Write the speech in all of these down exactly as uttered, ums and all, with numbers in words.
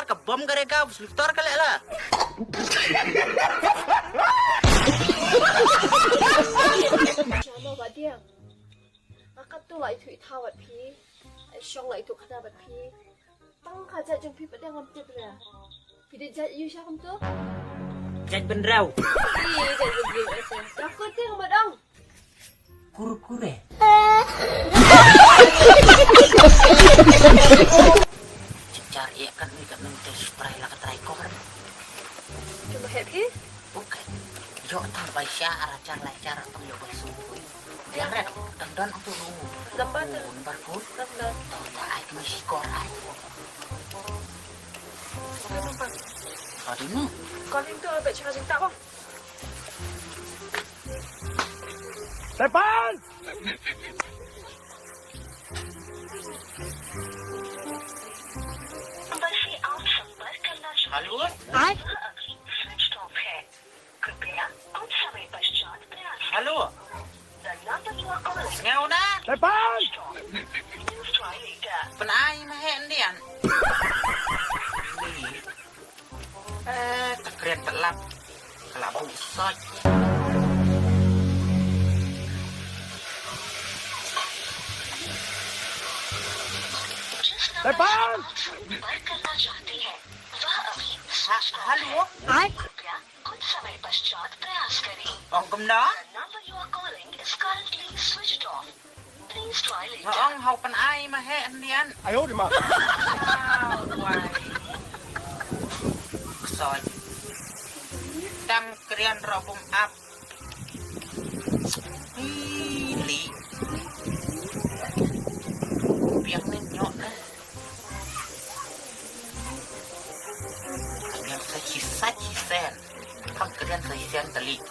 Ka bom ka re ka, bus luktor ka leh la. Shano ba dia? Nga katto la ithuh ithaw bad phi. Ai shong la ithuh khana bad phi. Tang ka jait jong phi pat dang ngam tip re. Phi dei jait aïu sha kumto? Jait bynriew. Ih, jait bynriew ete. Ka kut te ngam dang. Kurkure. Jynjar ïa kan ni kan nang te spray la ka trai kor. Cuma hep hi? Bukan. Ïoh tang bai sha ara jar lai jar tang ïoh bai sum. Yang red tang don tu lu. Gambar tu. Gambar pun. Gambar. Tang ta ai kami sikor ai. Gambar. Kau di nu. Kau ni tu abek cakap cinta kau. Tepan! Halo? Ai? Halo? Sngewna? Tepan! Pynai ma heh ndian. Eh, ta kren ta lap. Ka la buk sot. Tepan! Ha, halo? Ai? Ong kumno? Nga ong hau pynai ma heh ndian. Ai ho di ma. Soi. Tang krian ro bum ap. Ih, li. Biang ni nyok eh. Biang sa chi sa chi sen. Pang kren sa isen tali.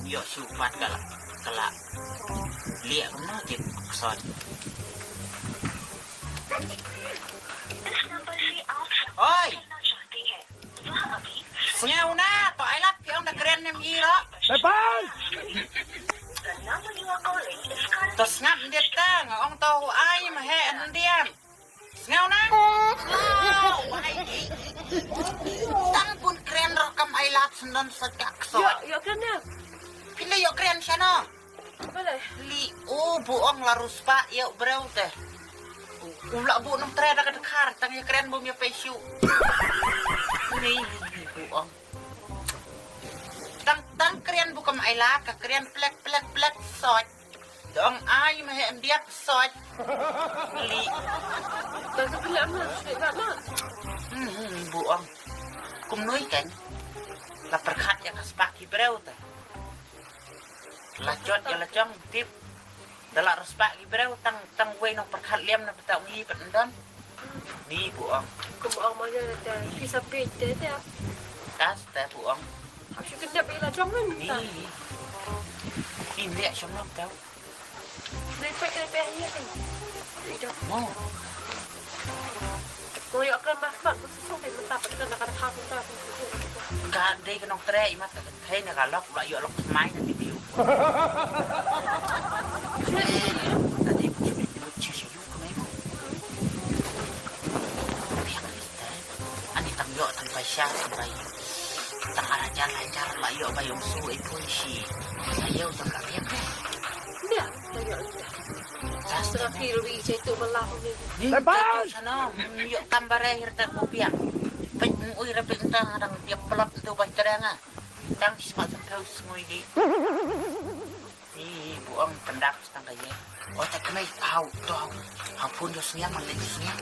Yo su pat kala kala. Liak no jip kson. Oi. Sngewna to ai lap piang da kren nem iro. Bye bye. To sngap ndit ta nga ong to ai ma he ndiam. Sngewna? Tang bun kren ro kam ai lap sendon sa jak so. Yo, yo kren ya. Pinde yo kren shano. Li u bu ong la ruspa ya breu te. U la bu nong tre da ka dkhar tang ya kren bu mi pe shu. Ni bu ong. Tang tang kren bu kam ai lap ka kren plek plek plek sot. Dong ai ma he em diap sot. Li. Tang ka pila ma sik na. Hmm, hmm, bu ong. Kum nui kan. La perkhat ya ka spak ki breu ta. La jot ya la jong tip. Da la respect ki breu tang tang wei nong perkhat liam na beta ngi pat ndon. Ni bu ong. Kum ong ma ya da ki sapi te te. Tas te bu ong. Aku kena bila jong kan. Ni. Ni dia shom nok tau. Ni pe ke pe ya kan. Ni jong. Mo. Ko yo kan mas mat ko susung kan mentap kan nak ada hak mentap. Ka dei ka nong tre i mat ka thei na ka lok ba yo lok mai na video. Ka dei ku shu dei ku chi shu ku mai mo. Ani tang yo tang bai sha tang bai. Tang ara jar lai jar la yo bai ong su e pun shi. Sa yo tang ka riam. Ndia, ta yo. Sastra phi rui che tu bala ko ni. Ni ta tu sana yo tambare hir ta ko pia. Pek mu ui rapi ta dang dia pelap tu bai teranga. Tang sma tang kau sngui di. Ni bu ong pendap tang ka ye. O ta kena hau to. Hau pun do sniam man le sniam.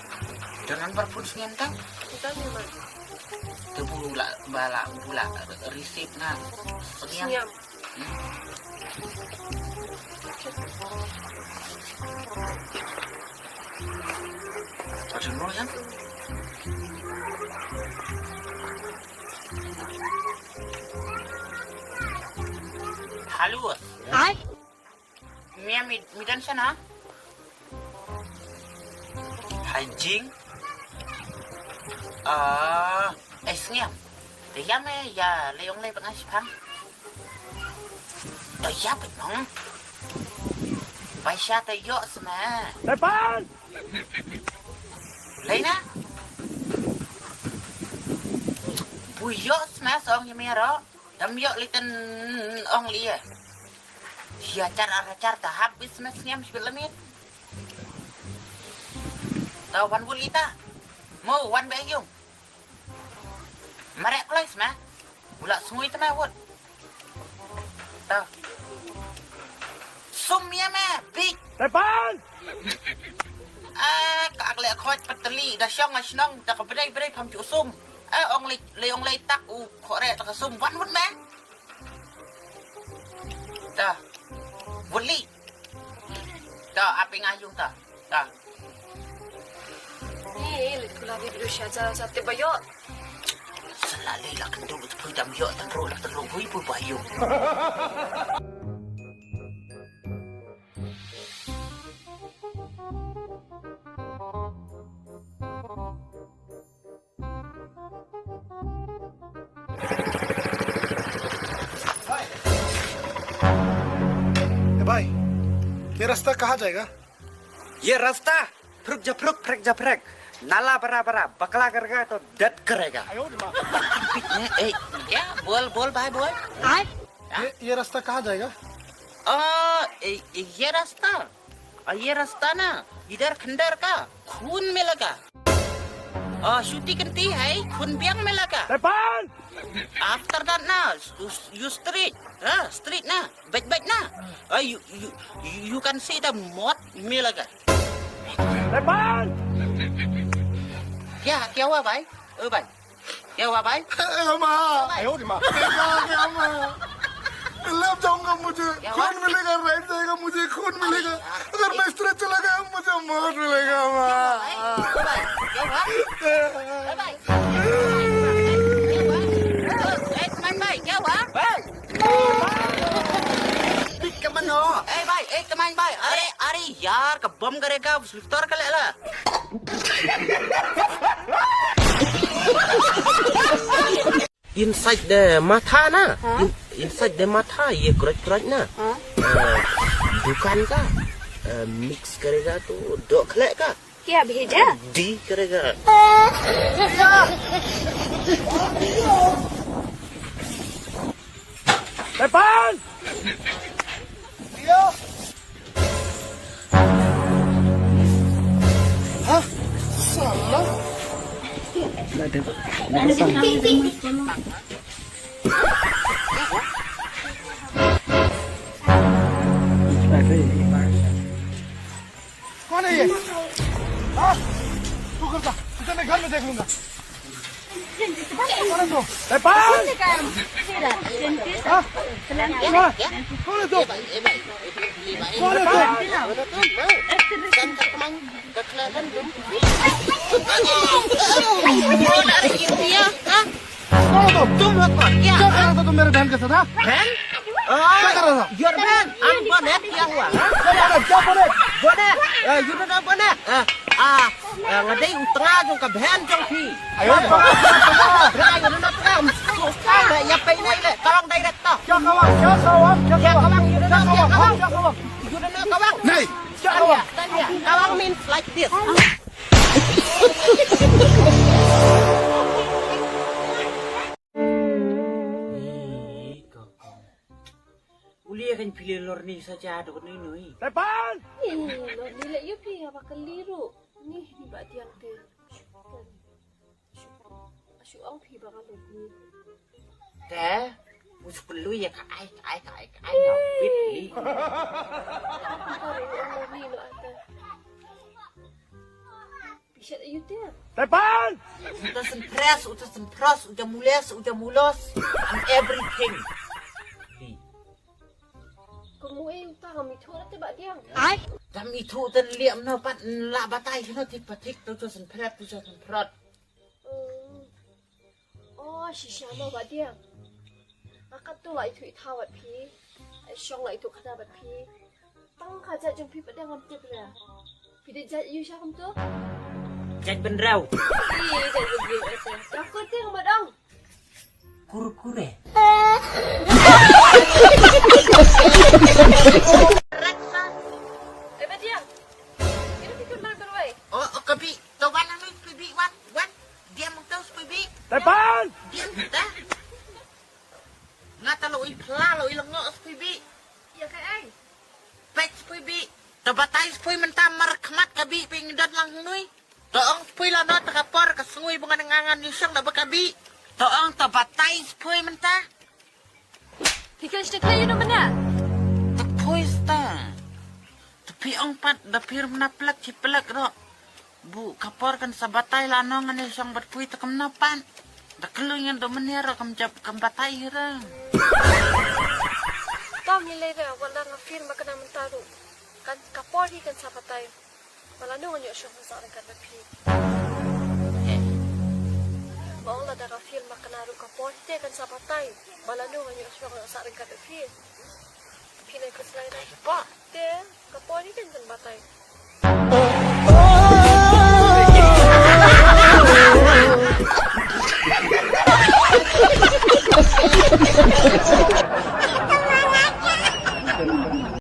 Donan bar pun sniam tang. Kita ni man. Tu bu la bala bu la receipt na. Sniam. Sniam. Macam mana ya? Halo. Hai. Mia mi mi dan sana. Hai jing. Ah, eh sniam. Te ya me ya le yong le bang ai pang. To ya pe nong. Paisa te ïoh sma. Tepan. Lei na. Bu ïoh sma song ïa me ro. Dam ïoh lei ten ong lei. Ïa char ar char ta hap bis sma sngem sbil lamit. Ta wan wul ita. Mo wan be yung. Marek kloi sma. Bula sngui tma wut. Ta. Sum ïa me big. Tepan. Ah, ka ak le khoj patali da shong a shnong da ka bdai bdai pham chu sum. Ah, ong le le ong le tak u khore ta ka sum wan wut me. Ta. Wut li. Ta aping ayung ta. Ta. Eh, le kula ni bidu sha jara sa te bayo. Sala le la kendu tu pui dam yo tan ro la tan ro pui pui bayo. ए भाई, ये रास्ता कहाँ जाएगा? ये रास्ता फुरुक जा फुरुक, फ्रेक जा फ्रेक, नाला बड़ा बड़ा, बकला करेगा तो दर्द करेगा। ए, ए, क्या? बोल, बोल भाई, बोल। आय? ये, ये रास्ता कहाँ जाएगा? आ, ए, ए, ये रास्ता? आ, ये रास्ता ना, इधर खंडर का खून मिलेगा। आ, श्रुति कनती है, खून बियांग मिलेगा। Tepan! After that ना, you, you straight, हाँ, straight ना, bait bait ना। आ, you, you, you can see the मौत मिलेगा। Tepan! क्या, क्या हुआ भाई? ओ भाई, क्या हुआ भाई? ए माँ। आयो रे माँ। ए माँ, क्या माँ? लेफ्ट जाऊंगा मुझे क्या हुआ? खून मिलेगा, राइट जाएगा मुझे खून मिलेगा। अरे यार, अगर मैं स्ट्रेट चला गया मुझे मौत मिलेगा माँ। क्या हुआ भाई? क्या हुआ? ए भाई। क्या हुआ? ए, ए, कमान भाई, क्या हुआ? भाई। Big कमान हो। ए भाई, ए कमान भाई। अरे, अरे यार, का बम करेगा, स्लिप तोड़ कर ले ला। Inside the matha na, हाँ? In, inside the matha, ये क्रच क्रच ना, हाँ? अ, दुकान का, अ, मिक्स करेगा तो दो खले का। क्या भेजा? डी करेगा। Tepan! हाँ? साला। कौन है ये? हाँ? तू करता, तुझे मैं घर में देख लूंगा। कौन है तू? ए, पान! हाँ? हाँ? कौन है तू? कौन है तू? कौन हो तुम? तुम हो कौन? क्या? क्या कर रहा था तुम मेरे बहन के साथ, हाँ? बहन? क्या कर रहा था? Your बहन? हम बोले क्या हुआ? हाँ? क्या बोले? क्या बोले? बोले, अ, you don't know बोले? अ, आ, अ, nga dei u tnga jong ka bheiñ jong phi. Ayo, ba. Tnga, you don't know tnga, um, so, ka, ya pei nei le, kawang director. क्या कहा? क्या कहा? क्या कहा? Kawang, you don't know, क्या कहा? क्या कहा? Kawang? You don't know kawang? नहीं। क्या कहा? Tanya, tanya. Kawang means like this. Uli kan pilih lor ni saja dok ni nui. Tepan! Ni lor ni le yu pi apa keliru. Ni ni ba tiang te. Shu ong phi ba ka lok ni. Te, u shu pynlui ïa ka ai, ka ai, ka ai, ka ai, ka bit li. Ka ri ong lok ni lo ata. Bishat ayu te. Tepan! Uta sen pres, uta sen pros, uta mules, uta mulos. I'm everything. Li. Ka mu ei uta ka mithu te ba tiang. Ai? Ka mithu te liam no pat la batai no tik patik tu tu sen pret, tu sen prot. Oh, shisha mo ba tiang. Akat tu la itu itha wat phi. Ai shong la itu khada bat phi. Tang ka jait jong phi pat dang ngam tip ra. Phi dei jait yu sha kumto? Jait bynriew. Ih, jait bynriew ete. Ka kur tiang ma dang. Kurkure. Rat ma. Ïa, da. Nga ta la ui pla la ui la ngoh spui bi. Ïa, kai ai. Pek spui bi. Ta batai spui mynta mar khmat ka bi ping dat lang nui. Ta ong spui la no ta ka por ka sngui bunga ngan ngan ni shong da ba ka bi. Ta ong ta batai spui mynta. Phi kren shit kren ïa u mynne. Ta pui sta. Ta phi ong pat da phi rum na plak chi plak ro. Bu ka por kan sa batai la no ngan ïa shong bad pui ta kam na pan. Da kelu ngan do mynne ro kam jap kam batai ro. Tom ni lei re wala nga feel ma kana mynta ru. Kan ka por hi kan sa batai. Ba lano ngan ïoh shong sa ryngkat bad phi. Ba ong lada ka feel ma kana ruh ka por hi te kan sa batai. Ba lano ngan ïoh shong sa ryngkat bad phi. Phi nai khuslai da. Te ka por hi kan kan batai.